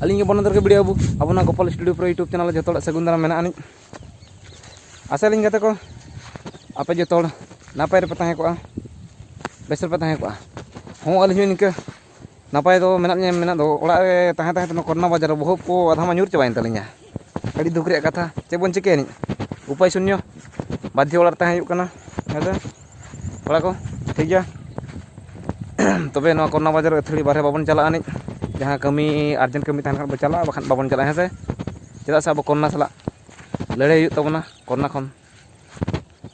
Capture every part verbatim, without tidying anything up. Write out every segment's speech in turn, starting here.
ᱟᱹᱞᱤᱧ ᱜᱮ ᱵᱚᱱᱚᱫᱚᱨ ᱜᱮ ᱵᱷᱤᱰᱤᱭᱳ ᱟᱵᱚ, ᱟᱵᱚ ᱱᱚᱣᱟ ᱜᱳᱯᱟᱞ ᱥᱴᱩᱰᱤᱭᱳ ᱯᱨᱳ ᱭᱩᱴᱩᱵᱽ ᱪᱮᱱᱮᱞ ᱨᱮ ᱡᱚᱛᱚ ᱦᱚᱲᱟᱜ ᱥᱟᱹᱜᱩᱱ ᱫᱟᱨᱟᱢ ᱢᱮᱱᱟᱜ ᱟᱹᱱᱤᱡ᱾ ᱟᱥᱟᱭᱟᱞᱤᱧ ᱜᱟᱛᱮ ᱠᱚ, ᱟᱯᱮ ᱡᱚᱛᱚ ᱦᱚᱲ ᱱᱟᱯᱟᱭ ᱨᱮᱯᱮ ᱛᱟᱦᱮᱸ ᱠᱚᱜᱼᱟ, ᱵᱮᱥ ᱨᱮᱯᱮ ᱛᱟᱦᱮᱸ ᱠᱚᱜᱼᱟ᱾ ᱦᱚᱸ, ᱟᱹᱞᱤᱧ ᱦᱚᱸ ᱱᱤᱝᱠᱟᱹ ᱱᱟᱯᱟᱭ ᱫᱚ ᱢᱮᱱᱟᱜ ᱞᱤᱧᱟ, ᱢᱮᱱᱟᱜ ᱫᱚ᱾ ᱚᱲᱟᱜ ᱨᱮ ᱛᱟᱦᱮᱸ ᱛᱟᱦᱮᱸ ᱛᱮ ᱱᱚᱣᱟ ᱠᱚᱨᱳᱱᱟ ᱵᱟᱡᱟᱨ ᱨᱮ ᱵᱚᱦᱚᱜ ᱠᱚ ᱟᱫᱷᱟ ᱢᱟ ᱧᱩᱨ ᱪᱟᱵᱟᱭᱮᱱ ᱛᱟᱹᱞᱤᱧᱟ᱾ ᱟᱹᱰᱤ ᱫᱩᱠ ᱨᱮᱭᱟᱜ ᱠᱟᱛᱷᱟ, ᱪᱮᱫ ᱵᱚᱱ ᱪᱤᱠᱟᱹᱭᱟ ᱟᱹᱱᱤᱡ? ᱩᱯᱟᱭ ᱥᱩᱱᱭᱚ, ᱵᱟᱫᱽᱫᱷᱚ ᱚᱲᱟᱜ ᱨᱮ ᱛᱟᱦᱮᱸ ᱦᱩᱭᱩᱜ ᱠᱟᱱᱟ᱾ ᱦᱮᱸ ᱥᱮ ᱠᱚᱲᱟ ᱠᱚ, ᱴᱷᱤᱠ ᱜᱮᱭᱟ᱾ ᱛᱚᱵᱮ ᱱᱚᱣᱟ ᱠᱚᱨᱳᱱᱟ ᱵᱟᱡᱟᱨ ᱨᱮ ᱟᱹᱛᱷᱟᱹᱲᱤ ᱵᱟᱨᱦᱮ ᱵᱟᱵᱚᱱ ᱪᱟᱞᱟᱜᱼᱟ ᱟᱹᱱᱤᱡ᱾ ᱡᱟᱦᱟᱸ ᱠᱟᱹᱢᱤ, ᱟᱨᱡᱮᱱᱴ ᱠᱟᱹᱢᱤ ᱛᱟᱦᱮᱱ ᱠᱷᱟᱱ ᱵᱚ ᱪᱟᱞᱟᱜᱼᱟ, ᱵᱟᱠᱷᱟᱱ ᱵᱟᱵᱚᱱ ᱪᱟᱞᱟᱜᱼᱟ, ᱦᱮᱸ ᱥᱮ? ᱪᱮᱫᱟᱜ ᱥᱮ ᱟᱵᱚ ᱠᱚᱨᱳᱱᱟ ᱥᱟᱞᱟᱜ ᱞᱟᱹᱲᱦᱟᱹᱭ ᱦᱩᱭᱩᱜ ᱛᱟᱵᱚᱱᱟ᱾ ᱠᱚᱨᱳᱱᱟ ᱠᱷᱚᱱ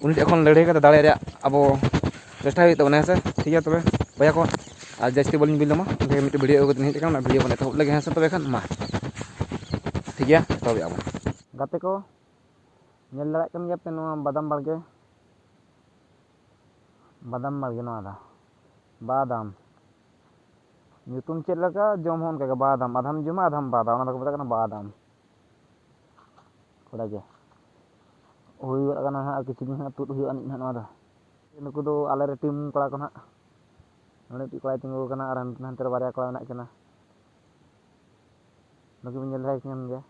ᱩᱱᱤ ᱴᱷᱮᱱ ᱠᱷᱚᱱ ᱞᱟᱹᱲᱦᱟᱹᱭ ᱠᱟᱛᱮ ᱫᱟᱲᱮ ᱨᱮᱭᱟᱜ ᱟᱵᱚ ᱪᱮᱥᱴᱟᱭ ᱦᱩᱭᱩᱜ ᱛᱟᱵᱚᱱᱟ, ᱦᱮᱸ ᱥᱮ? ᱴᱷᱤᱠ ᱜᱮᱭᱟ ᱛᱚᱵᱮ ᱵᱚᱭᱦᱟ ᱠᱚ, ᱟᱨ ᱡᱟᱹᱥᱛᱤ ᱵᱟᱹᱞᱤᱧ ᱵᱤᱞᱚᱢᱟ, ᱚᱱᱠᱟ ᱜᱮ ᱢᱤᱫᱴᱮᱱ ᱵᱷᱤᱰᱤᱭᱳ ᱟᱹᱜᱩ ᱠᱟᱛᱮ ᱞᱤᱧ ᱦᱮᱡ ᱟᱠᱟᱱᱟ, ᱚᱱᱟ ᱵᱷᱤᱰᱤᱭᱳ ᱵᱚᱱ ᱮᱛᱚᱦᱚᱵ ᱞᱮᱜᱮ, ᱦᱮᱸ ᱥᱮ? ᱛᱚᱵᱮ ᱠᱷᱟᱱ ᱢᱟ, ᱴᱷᱤᱠ ᱜᱮᱭᱟ, ᱮᱛᱚᱦᱚᱵᱮᱜᱼᱟ ᱵᱚᱱ᱾ ᱜᱟᱛᱮ ᱠᱚ, ᱧᱮᱞ ᱫᱟᱲᱮᱭᱟᱜ ᱠᱟᱱ ᱜᱮᱭᱟ ᱯᱮ ᱱᱚᱣᱟ ᱵᱟᱫᱟᱢ ᱵᱟᱲᱜᱮ, ᱵᱟᱫᱟᱢ ᱵᱟᱲᱜᱮ ᱱᱚᱣᱟ ᱫᱚ, ᱵᱟᱫᱟᱢ᱾ ᱧᱩᱛᱩᱢ ᱪᱮᱫ ᱞᱮᱠᱟ, ᱡᱚᱢ ᱦᱚᱸ ᱚᱱᱠᱟ ᱜᱮ, ᱵᱟᱫᱟᱢ᱾ ᱟᱫᱷᱟᱢ ᱡᱚᱢᱟ, ᱟᱫᱷᱟᱢ ᱵᱟᱫᱟ, ᱚᱱᱟ ᱫᱚᱠᱚ ᱢᱮᱛᱟᱜ ᱠᱟᱱᱟ ᱵᱟᱫᱟᱢ᱾ ᱠᱚᱲᱟ ᱜᱮ᱾ ᱦᱩᱭ ᱜᱚᱫ ᱟᱠᱟᱱᱟ ᱦᱟᱸᱜ, ᱟᱨ ᱠᱤᱪᱷᱩ ᱫᱤᱱ ᱦᱟᱸᱜ ᱛᱩᱫ ᱦᱩᱭᱩᱜᱼᱟ ᱟᱹᱱᱤᱡ ᱦᱟᱸᱜ ᱱᱚᱣᱟ ᱫᱚ᱾ ᱱᱩᱠᱩ ᱫᱚ ᱟᱞᱮ ᱨᱮ ᱴᱤᱢ ᱠᱚᱲᱟ ᱠᱚ ᱦᱟᱸᱜ᱾ ᱱᱚᱰᱮ ᱢᱤᱫᱴᱤᱡ ᱠᱚᱲᱟᱭ ᱛᱤᱸᱜᱩ ᱟᱠᱟᱱᱟ ᱟᱨ ᱦᱟᱱᱛᱮ ᱨᱮ ᱵᱟᱨᱭᱟ ᱠᱚᱲᱟ ᱢᱮᱱᱟᱜ ᱠᱤᱱᱟ᱾ ᱱᱩᱠᱤᱱ ᱵᱤᱱ ᱧᱮᱞ ᱫᱟᱲᱮ ᱠᱤᱱ ᱜᱮᱭᱟ᱾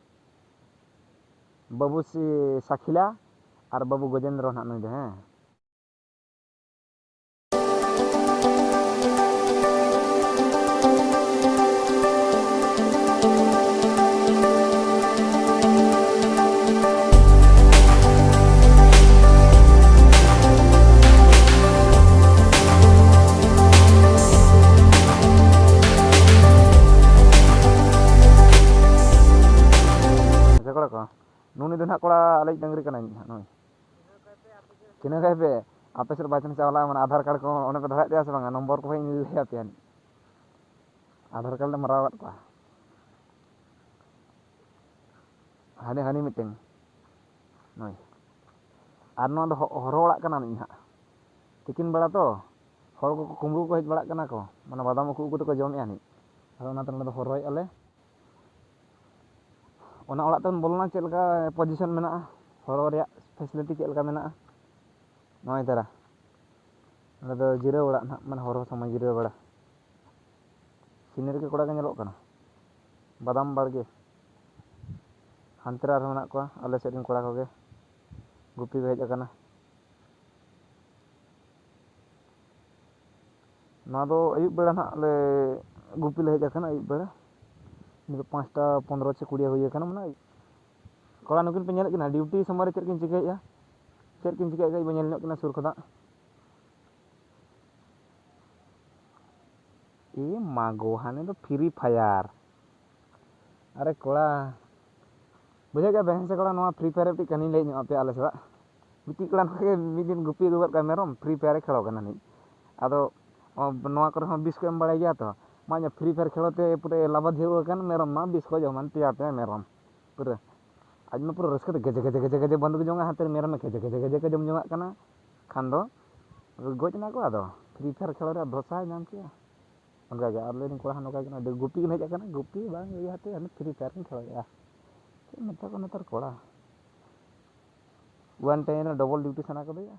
ᱵᱟᱹᱵᱩ ᱥᱤ-, ᱥᱟᱠᱷᱤᱞᱟ ᱟᱨ ᱵᱟᱹᱵᱩ ᱜᱚᱡᱮᱱᱫᱨᱚ ᱱᱟᱦᱟᱜ ᱱᱩᱭ ᱫᱚ, ᱦᱮᱸ᱾ ᱟᱪᱪᱷᱟ ᱠᱚᱲᱟ ᱠᱚ, ᱱᱩᱱᱤ ᱫᱚ ᱱᱟᱦᱟᱜ ᱠᱚᱲᱟ ᱟᱞᱮᱭᱤᱡ ᱰᱟᱹᱝᱨᱤ ᱠᱟᱱᱟᱭ ᱱᱟᱦᱟᱜ ᱱᱩᱭ᱾ ᱪᱤᱱᱦᱟᱹ ᱠᱟᱭ ᱯᱮ, ᱟᱯᱮ ᱥᱮᱫ by chance ᱪᱟᱞᱟᱣ ᱢᱟᱱᱮ ᱟᱫᱷᱟᱨ ᱠᱟᱨᱰ ᱠᱚ ᱚᱸᱰᱮ ᱯᱮ ᱫᱚᱦᱚᱭᱮᱫ ᱛᱟᱭᱟ ᱥᱮ ᱵᱟᱝᱟ? ᱱᱚᱢᱵᱚᱨ ᱠᱚ ᱦᱟᱸᱜ ᱤᱧ ᱞᱟᱹᱭ ᱟᱯᱮᱭᱟ᱾ ᱟᱫᱷᱟᱨ ᱠᱟᱨᱰ ᱞᱮ ᱢᱟᱨᱟᱣ ᱟᱠᱟᱫ ᱠᱚᱣᱟ᱾ ᱦᱟᱹᱱᱤ, ᱦᱟᱹᱱᱤ ᱢᱤᱫᱴᱮᱱ ᱱᱩᱭ᱾ ᱟᱨ ᱱᱚᱣᱟ ᱫᱚ ᱦᱚ-, ᱦᱚᱨᱦᱚ ᱚᱲᱟᱜ ᱠᱟᱱᱟ ᱱᱤᱡ ᱱᱟᱦᱟᱜ᱾ ᱛᱤᱠᱤᱱ ᱵᱮᱲᱟ ᱛᱚ, ᱦᱚᱲ ᱠᱚ ᱠᱩᱢᱵᱽᱲᱩ ᱠᱚ ᱦᱮᱡ ᱵᱟᱲᱟᱜ ᱠᱟᱱᱟ ᱠᱚ, ᱢᱟᱱᱮ ᱵᱟᱫᱟᱢ ᱩᱠᱩ ᱩᱠᱩ ᱛᱮᱠᱚ ᱡᱚᱢᱮᱫᱼᱟ ᱱᱤᱡ᱾ ᱟᱫᱚ ᱚᱱᱟᱛᱮ ᱱᱚᱸᱰᱮ ᱫᱚ ᱦᱚᱨᱦᱚᱭᱮᱫᱼᱟ ᱞᱮ᱾ ᱚᱱᱟ ᱚᱲᱟᱜ ᱛᱮᱵᱚᱱ ᱵᱚᱞᱚᱱᱟ, ᱪᱮᱫ ᱞᱮᱠᱟ position ᱢᱮᱱᱟᱜᱼᱟ, ᱦᱚᱨᱦᱚ ᱨᱮᱭᱟᱜ facility ᱪᱮᱫ ᱞᱮᱠᱟ ᱢᱮᱱᱟᱜᱼᱟ᱾ ᱱᱚᱜᱼᱚᱭ ᱛᱟᱨᱟ, ᱱᱚᱸᱰᱮ ᱫᱚ ᱡᱤᱨᱟᱹᱣ ᱚᱲᱟᱜ ᱱᱟᱦᱟᱜ, ᱢᱟᱱᱮ ᱦᱚᱨᱦᱚ ᱥᱚᱢᱚᱭ ᱡᱤᱨᱟᱹᱣ ᱵᱟᱲᱟ᱾ ᱥᱤᱱᱟᱹᱨᱤ ᱜᱮ ᱠᱚᱲᱟ ᱜᱮ ᱧᱮᱞᱚᱜ ᱠᱟᱱᱟ᱾ ᱵᱟᱫᱟᱢ ᱵᱟᱲᱜᱮ᱾ ᱦᱟᱱᱛᱮ ᱨᱮ ᱟᱨᱦᱚᱸ ᱢᱮᱱᱟᱜ ᱠᱚᱣᱟ ᱟᱞᱮ ᱥᱮᱫ ᱨᱮᱱ ᱠᱚᱲᱟ ᱠᱚᱜᱮ, ᱜᱩᱯᱤ ᱠᱚ ᱦᱮᱡ ᱟᱠᱟᱱᱟ᱾ ᱱᱚᱣᱟ ᱫᱚ ᱟᱹᱭᱩᱵ ᱵᱮᱲᱟ ᱱᱟᱦᱟᱜ ᱞᱮ ᱜᱩᱯᱤ ᱞᱮ ᱦᱮᱡ ᱟᱠᱟᱱᱟ, ᱟᱹᱭᱩᱵ ᱵᱮᱲᱟ᱾ ᱱᱤᱛᱚᱜ ᱯᱟᱸᱪᱴᱟ ᱯᱚᱱᱨᱚ ᱪᱮ ᱠᱩᱲᱤ ᱦᱩᱭ ᱟᱠᱟᱱᱟ, ᱢᱟᱱᱮ ᱠᱚᱲᱟ ᱱᱩᱠᱤᱱ ᱯᱮ ᱧᱮᱞᱮᱫ ᱠᱤᱱᱟ, ᱰᱤᱭᱩᱴᱤ ᱥᱚᱢᱚᱭ ᱨᱮ ᱪᱮᱫ ᱠᱤᱱ ᱪᱤᱠᱟᱹᱭᱮᱫᱼᱟ? ᱪᱮᱫ ᱠᱤᱱ ᱪᱤᱠᱟᱹᱭᱮᱫᱼᱟ? ᱠᱟᱹᱡ ᱵᱚᱱ ᱧᱮᱞ ᱧᱚᱜ ᱠᱤᱱᱟ ᱥᱩᱨ ᱠᱷᱚᱱᱟᱜ᱾ ᱮ ᱢᱟ ᱜᱳ, ᱦᱟᱱᱮ ᱫᱚ Free Fire᱾ ᱟᱨᱮ ᱠᱚᱲᱟ, ᱵᱩᱡᱷᱟᱹᱣ ᱠᱮᱫ ᱵᱮᱱ ᱥᱮ ᱠᱚᱲᱟ, ᱱᱚᱣᱟ Free Fire ᱨᱮ ᱢᱤᱫᱴᱤᱡ ᱠᱟᱹᱦᱱᱤ ᱞᱟᱹᱭ ᱧᱚᱜ ᱟᱯᱮᱭᱟ ᱟᱞᱮ ᱥᱮᱫᱟᱜ᱾ ᱢᱤᱫᱴᱤᱡ ᱠᱚᱲᱟ ᱱᱚᱝᱠᱟ ᱜᱮ ᱢᱤᱫ ᱫᱤᱱ ᱜᱩᱯᱤ ᱟᱹᱜᱩ ᱠᱟᱫ ᱠᱚᱣᱟ ᱢᱮᱨᱚᱢ, Free Fire ᱨᱮ ᱠᱷᱮᱞᱳ ᱠᱟᱱᱟ ᱱᱤᱡ᱾ ᱟᱫᱚ ᱚ, ᱱᱚᱣᱟ ᱠᱚᱨᱮ ᱦᱚᱸ ᱵᱤᱥ ᱠᱚ ᱮᱢ ᱵᱟᱲᱟᱭ ᱜᱮᱭᱟ ᱛᱚ᱾ ᱢᱟ ᱤᱧᱟᱹᱜ Free Fire ᱠᱷᱮᱞᱳ ᱛᱮ ᱯᱩᱨᱟᱹ ᱞᱟᱵᱟᱫᱷᱤᱭᱟᱹ ᱟᱠᱟᱱ ᱢᱮᱨᱚᱢ ᱢᱟ ᱵᱤᱥ ᱠᱚ ᱡᱚᱢᱟᱱ ᱯᱮᱭᱟ ᱯᱮᱭᱟ ᱢᱮᱨᱚᱢ᱾ ᱯᱩᱨᱟᱹ ᱟᱡ ᱢᱟ ᱯᱩᱨᱟᱹ ᱨᱟᱹᱥᱠᱟᱹ ᱛᱮ ᱜᱮᱡᱮ ᱜᱮᱡᱮ ᱜᱮᱡᱮ ᱜᱮᱡᱮ ᱵᱟᱹᱱᱫᱩᱠ ᱡᱚᱝᱟ, ᱦᱟᱱᱛᱮ ᱨᱮ ᱢᱮᱨᱚᱢᱮ ᱜᱮᱡᱮ ᱜᱮᱡᱮ ᱜᱮᱡᱮ ᱠᱚ ᱡᱚᱢ ᱡᱚᱝᱟᱜ ᱠᱟᱱᱟ᱾ ᱠᱷᱟᱱ ᱫᱚ ᱜᱚᱡ ᱮᱱᱟ ᱠᱚ᱾ ᱟᱫᱚ Free Fire ᱠᱷᱮᱞᱳ ᱨᱮ ᱫᱷᱚᱥᱟᱭ ᱧᱟᱢ ᱠᱮᱜᱼᱟ᱾ ᱚᱱᱠᱟ ᱜᱮ ᱟᱨ ᱞᱟᱹᱭ ᱫᱟᱹᱧ ᱠᱚᱲᱟ ᱦᱚᱸ ᱱᱚᱝᱠᱟ ᱜᱮ ᱱᱚᱰᱮ ᱜᱩᱯᱤ ᱠᱤᱱ ᱦᱮᱡ ᱟᱠᱟᱱᱟ, ᱜᱩᱯᱤ ᱵᱟᱝ ᱤᱭᱟᱹ ᱟᱛᱮ ᱦᱟᱱᱮ Free Fire ᱠᱤᱱ ᱠᱷᱮᱞᱳᱭᱮᱫᱼᱟ᱾ ᱪᱮᱫ ᱢᱮᱛᱟ ᱠᱚᱣᱟ ᱱᱮᱛᱟᱨ ᱠᱚᱲᱟ, one time ᱨᱮ double duty ᱥᱟᱱᱟ ᱠᱚᱫᱚᱭᱟ᱾